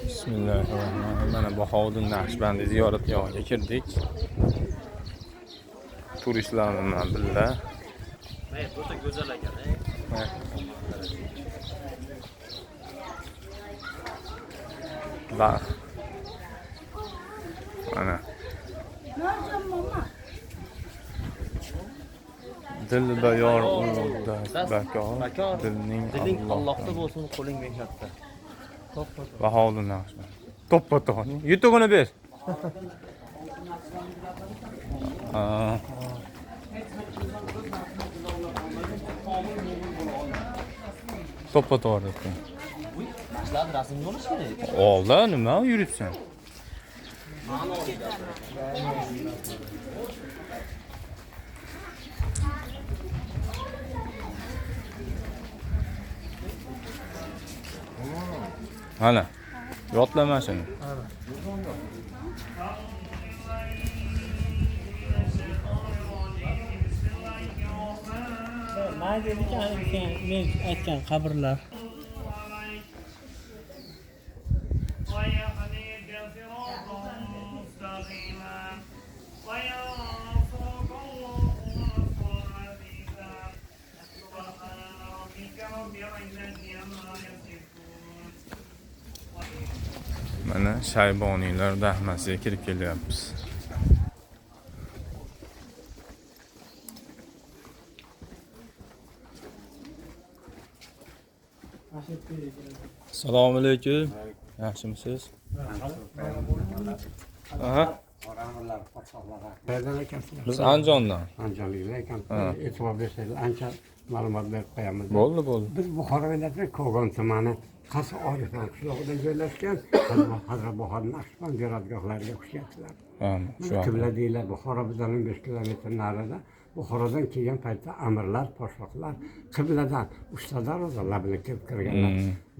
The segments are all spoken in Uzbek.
Bismillahirrohmanirrohim. Mana Bahovuddin Naqshband ziyoratgohiga kirdik. Turistlar bilan birga. O'ta go'zal ekan. Bak. Mana. Dilbayor dast bakor, dilning Diling Allohda Allohda bo'lsin, qo'ling mehnatda. Bahovuddin Naqshband. To'ppa to'g'ri. Yutug'ini ber. Ha. To'ppa to'g'ri debdi. Shularni rasmga olish kerak. Oldi, nima yuribsan? Mana. Yodlama shuni. Mayda ekan, men aytgan qabrlar. ويهديك صراطا مستقيما وينصرك الله نصرا عزيزا سبحان ربك رب العزة عما يصفون. Mana Shayboniylar dahmasiga kirib kelyapmiz. Assalomu alaykum. Yaxshimisiz? Aha. Qoramirlar, podshohlar. Qayerdan ekansizlar? Biz Andijondan. Andijonliklar ekansiz. Ha. E'tibor bersangiz ancha ma'lumot berib qo'yamiz. Bo'ldi, bo'ldi. Biz Buxoro viloyati Kogon tumani Qasi Orifon qishlog'ida joylashgan Hazrat Buxoro Naqshband ziyoratgohlariga xush kelibsizlar. Ha, shu. Qibla deyiladi. Buxoro bizdan 15 kilometr narida. Buxorodan kelgan paytda amirlar, podshohlar qibladan uchta darvozalar bilan kirib kirganlar.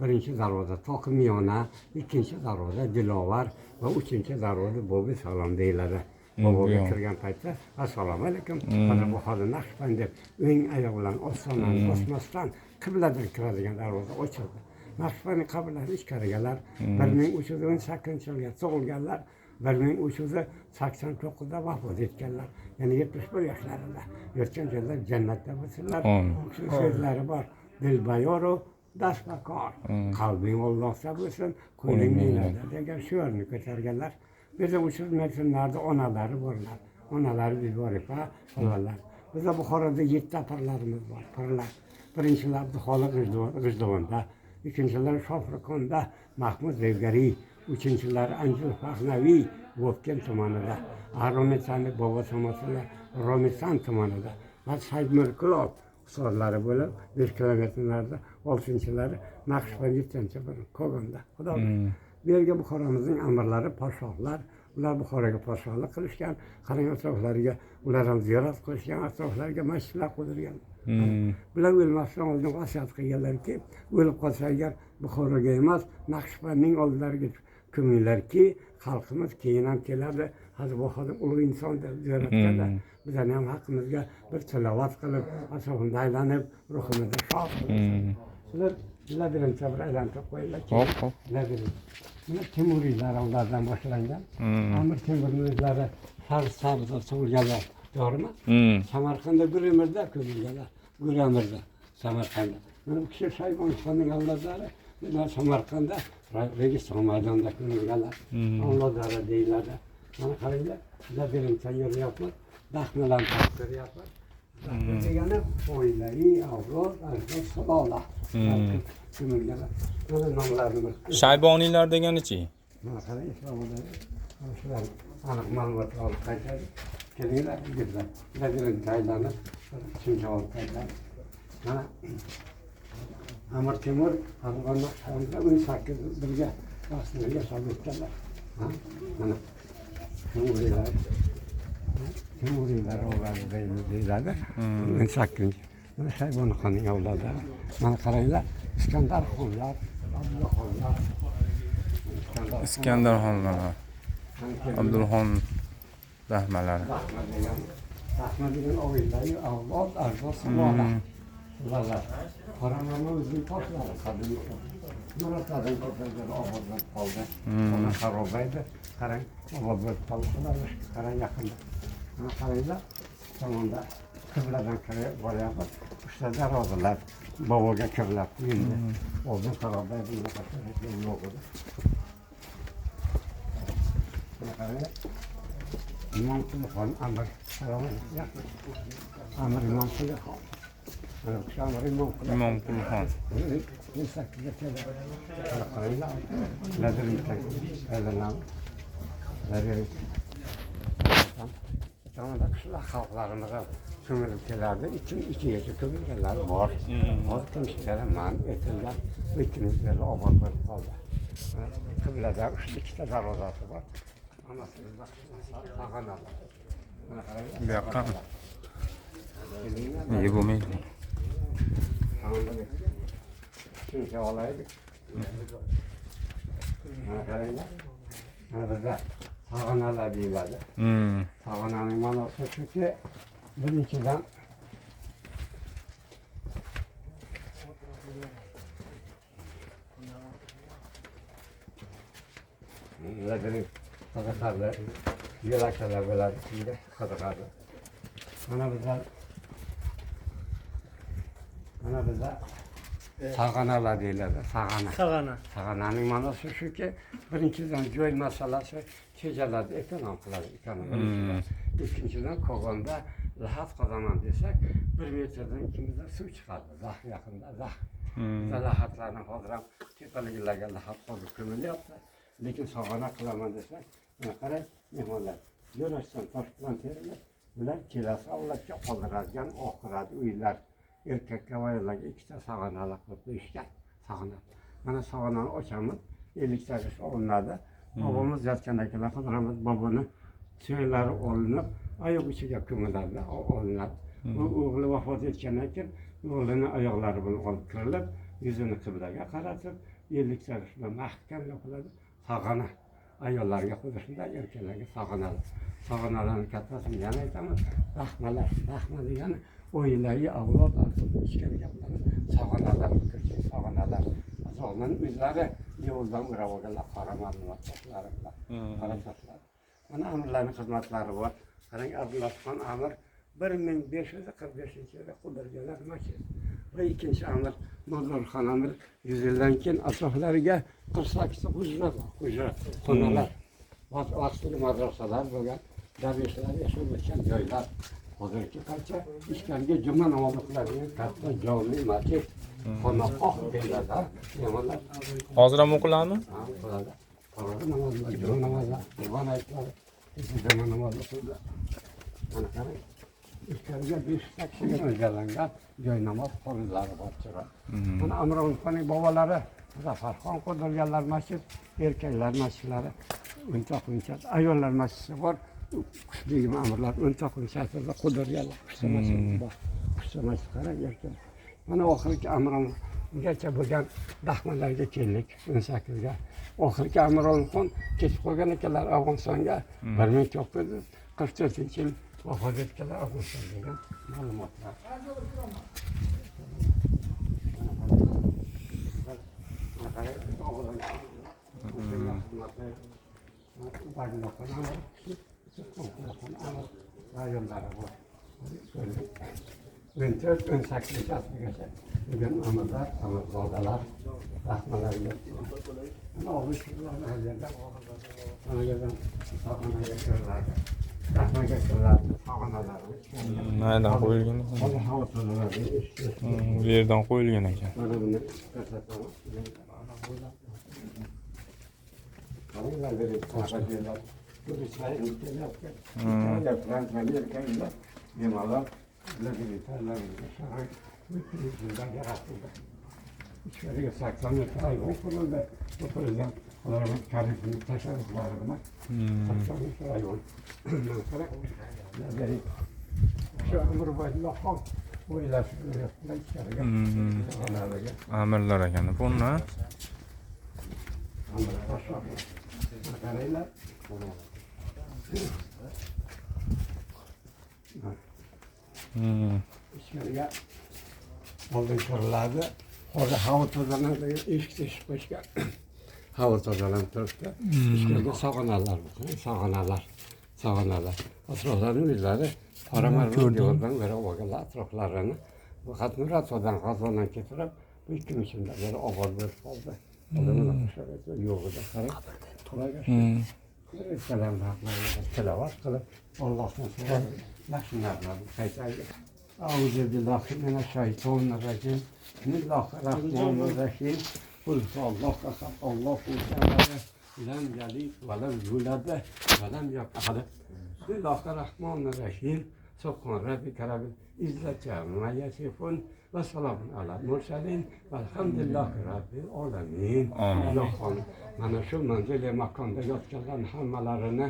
Birinchi darvoza Toqi Miyona, ikkinchi darvoza Dilovar va uchinchi darvoza Bobi Salom deyiladi. Boboga bu kirgan paytda assalomu alaykum, Hazrat Buxoro Naqshband deb o'ng oyoq bilan ostonani bosmasdan qibladan kiradigan darvoza ochildi. Naqshbandning qabrlari ichkarigalar 1318 yilga tug'ilganlar, 1389da vafot etganlar. Ya'ni 71 yoshlarida. Yotgan joylari jannatda bo'lsinlar. Amin. U kishi so'zlari bor. Dilbayoru dastbakor. Qalbing Allohda bo'lsin, qo'ling mehnatda degan shiorni ko'targanlar. Bizda 300 metr narida onalari borlar. Onalari Biborifa falonlar. Bizda Buxoroda yetti pirlarimiz bor, pirlar. Birinchilar Abduxoliq G'ijduvonda, ikkinchilar Shofirkonda Mahmud Zevgariy, uchinchilar Anjil Fahnaviy Vobkent tumanida, Aromisani Bobo Samosila Romisan tumanida va Said Mirkulov ustozlari bo'lib 5 kilometr narida, oltinchilari Naqshband yettinchi bir Kogonda. Xudo bu yerga Buxoromizning amirlari, podshohlar, ular Buxoroga podshohlik qilishgan. Qarang, atroflariga ular ham ziyorat qilishgan, atroflariga masjidlar qurdirgan. Bular o'lmasdan oldin vasiyat qilganlarki, o'lib qolsa agar Buxoroga emas, Naqshbandning oldilariga ko'minglarki, xalqimiz keyin ham keladi. Hazrat Buxoro ulug' inson deb ziyoratga bizlarni ham haqqimizga bir tilovat qilib, atrofimizda aylanib, ruhimizni shod qilib. Sizlar labirintga bir aylantirib qo'yinglar. Hop, hop. Labirint. Buni Temuriylar ulardan boshlangan. Amir Temurni o'zlari Sarsabzda tug'ilganlar, to'g'rimi? Samarqandda Guramirda ko'milganlar. Guramirda, Samarqandda. Mana bu kishi Shaybonixonning avlodlari. Bular Samarqandda Registon maydonida ko'milganlar. Avlodlari deyiladi. Mana qaranglar, labirintdan yuryapmiz. Dahmalarni topib ko'ryapmiz. Dahma degani oilaviy avlod, ajdod, sulola. Ko'milganlar. Mana nomlarini bir Shayboniylar deganichi? Mana qarang, islomida mana shular aniq ma'lumotlar olib qaytadi. Kelinglar, yigitlar. Labirintga aylanib, bir tushuncha olib qaytadi. Mana Amir Temur Afg'on Naqshbandda 18 birga rasmiyga solib o'tganlar. Ha? Mana Temuriylar. Temuriylar avlodi deyiladi. 18. Mana Shaybonixonning avlodlari. Mana qaranglar, Iskandar xonlar, Abdullaxonlar. Iskandar xonlar, Abdulxon dahmalari. Rahma degan, Rahma degan oilaviy avlod, ajdod, sulola. Sulalar. Qoramirni o'zining toshlari qadimgi. Murotlardan ko'paygan obod bo'lib qoldi. Mana xaroba edi. Qarang, obod bo'lib qoldi. Xudoga shukr, qarang yaqinda. Mana qaranglar, tomonda qibladan kirib boryapmiz. Uchta darvozalar boboga kirilyapti endi. Oldin xaroba edi, bunaqa yo'q edi. Mana qaranglar. Imomqulixon Amir. Amir Imomqulixon. Mana shu Amir Imomqulixon. Imomqulixon. Tomonda qishloq xalqlarimiz ham ko'milib kelardi. Ikki yerga ko'milganlar bor. Hozir kimsalar man etilgan, ikkimiz beri obod bo'lib qoldi. Qibladan ikkita darvozasi bor. Bu yoqqa nega bo'lmaydi? Shuncha olaylik. Mana qaranglar. Mana bizda sag'analar deyiladi. Sag'ananing ma'nosi shuki, birinchidan labirint qiziqarli yo'lakchalar bo'ladi, shunga qiziqarli. Mana bizda sag'analar deyiladi, sag'ana. Sag'ana. Sag'ananing ma'nosi shuki, birinchidan joy masalasi tejaladi, ekonom qiladi, ekonom. Ikkinchidan ko'g'onda lahat qozaman desak, 1 metrdan 2 metrdan suv chiqadi, zax yaqinda zax. Bizda lahatlarni hozir ham tepaliklarga lahat qozib ko'milyapti. Lekin sag'ana qilaman desak, mana qarang, mehmonlar yo'lakdan tosh bilan terilib, bular kelasi avlodga qoldiradigan oxirat uylar. Erkakka va ayollarga ikkita sag'analar qilib qo'yishgan. Sag'ana. Mana sag'anani ochamiz, 50 ta g'isht olinadi. Bobomiz yotgan ekanlar, hozir boboni suyaklari olinib, oyoq uchiga ko'miladi, olinadi. U o'g'li vafot etgandan keyin o'g'lini oyoqlari bilan olib kirilib, yuzini qiblaga qaratib, 50 ta g'isht bilan mahkam yopiladi. Sag'ana. Ayollarga xuddi shunday, erkaklarga sag'analar. Sag'analarni kattasini yana aytamiz, rahmalar. Rahma degani oilaviy avlod ichkari gaplarni sag'analar, ko'chak sag'analar. Asosan o'zlari yo'ldan o'rab olganlar, qora ma'lumot toshlari bilan, qora toshlar. Mana amirlarning xizmatlari bor. Qarang, Abdullaxon amir 1545-yilda qurdirganlar masjid. Va ikkinchi amir Nozirxon amir 100 yildan keyin atroflariga 48 ta hujra, xonalar, vaqtli madrasalar bo'lgan, darveshlar yashab o'tgan joylar. Hozirgi qancha ichkariga juma namozi qiladigan katta jome masjid, xonaqoh deyiladi. Mehmonlar hozir ham o'qiladimi? Ha, o'qiladi. Taroveh namozlar, juma namozlar, qurbon hayitlar, juma namozi o'qiladi. Mana qarang, ichkariga 5 ta kishiga mo'ljallangan joy namoz xonalari bor chiroyli. Mana Amironxonning bobolari Zafarxon qurdirganlar masjid, erkaklar masjidlari, o'nta ayollar masjidi bor. Qushbegim amirlar 19 asrda qurdirganlar. Uchta masjid bor. Uchta masjid qarang erkak. Mana oxirgi Amirongacha bo'lgan dahmalarga keldik 18ga. Oxirgi Amironxon ketib qolgan ekanlar Afg'onistonga 1944-yil vafot etganlar Afg'oniston degan ma'lumotlar. Rayonlari bor. 14-18 asrgacha bugun amirlar, amirzodalar, rahmalarga. Mana og'ir yerda mana yerdan sog'anaga kiriladi. Rahmaga kiriladi, sog'analar. Nereden qo'yilgan? Hozir havo tozalanadi. Bu yerdan qo'yilgan ekan. Mana buni ko'rsataman. Qaranglar, turistlar kelyapti. Italiya, Fransiya, Amerikalar bemalol yaratildi. Ichkariga 80 metr ayvon qurildi. Bu prezident ularning tarifini tasharruflari bilan 80 metr ayvon. Shu Amirubaydullaxon o'ylashib ichkariga. Amirlar ekan buni. Amir podshoh. Qaranglar. Ichkariga oldin kiriladi. Orada havo tozalanadi, eshik teshib qo'yishgan. Havo tozalanib turibdi. Ichkarida sog'onalar, sog'onalar, sog'onalar. Atroflarini o'zlari qora marmar devordan o'rab olganlar atroflarini. Bu Xatmuratodan G'azodan keltirib, bu 2000 beri obod bo'lib qoldi. Yo'q edi, qarang. Xudoga shukur. Tilovat qilib, Allohdan so'rab, yaxshi narsalarni qaytardi. Auzu billahi minash-shaytonir rojim. Bismillahir-rohmanir-rohim. Qul huvallohu ahad, Allohu samad, lam yalid va lam yulad va lam yakul. Bismillahir-rohmanir-rohim. Subhan rabbika rabbil izzati amma yasifun va salamun alal mursalin valhamdulillahi rabbil alamin. Ilohim, mana shu manzili makonda yotganlarning hammalarini,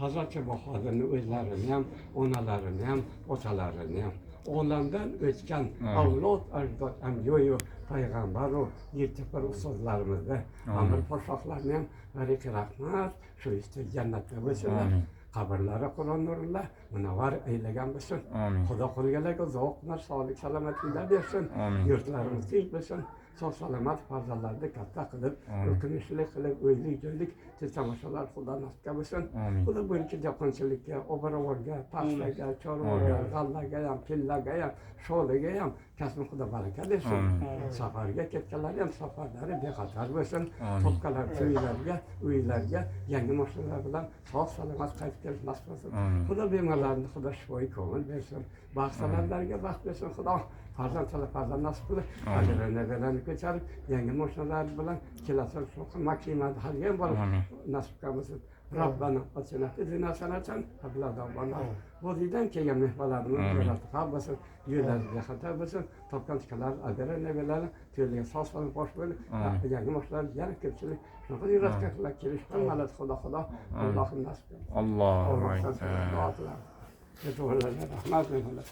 Hazrati Bahodirni o'zlarini ham, onalarini ham, otalarini ham, olamdan o'tgan avlod, ajdod, anbiyoyu payg'ambaru yetti bir ustozlarimizni, amir podshohlarni ham g'ariki rahmat shu ishda jannatda bo'lsinlar. Qabrlari Qur'on nurillah munavvar aylagan bo'lsin. Xudo qilganlarga uzoq umr, sog'lik, salomatliklar bersin. Yurtlarimiz tinch bo'lsin. Sog' salomat farzandlarni katta qilib, o'qimishlik qilib, uylik joylik tez tomoshalar Xudo nasib bo'lsin. Xudo bo'yicha dehqonchilikka, oborovorga, paxtaga, chorvaga, g'allaga ham, pillaga ham, sholiga ham kasbini Xudo baraka bersin. Safarga ketganlar ham safarlari bexatar bo'lsin. Topkalar to'ylarga, uylarga yangi mashinalar bilan sog' salomat qaytib kelish nasib qilsin. Xudo bemorlarni Xudo shifoi ko'ngil bersin. Baxtsalarga baxt bersin Xudo. Farzand talab farzand nasib qilib, nabirani ko'tarib, yangi mashinalar bilan kelasi maksimada haliga ham borib nasib qilsin. Robbana otina fid dunya hasanatan va fil azoban. Vodiydan kelgan mehmonlarimiz ziyorati qabul bo'lsin, yo'llari bexatar bo'lsin, topgan tikanlar abira nabiralari to'ylarga sog' salomat bosh bo'lib, yangi mashinalar yana ko'pchilik shunaqa ziyoratgohlar kelish hammalari Xudo Xudo Allohim nasib qilsin. Allohu Allohdan akbar. duo qilamiz. Rahmat.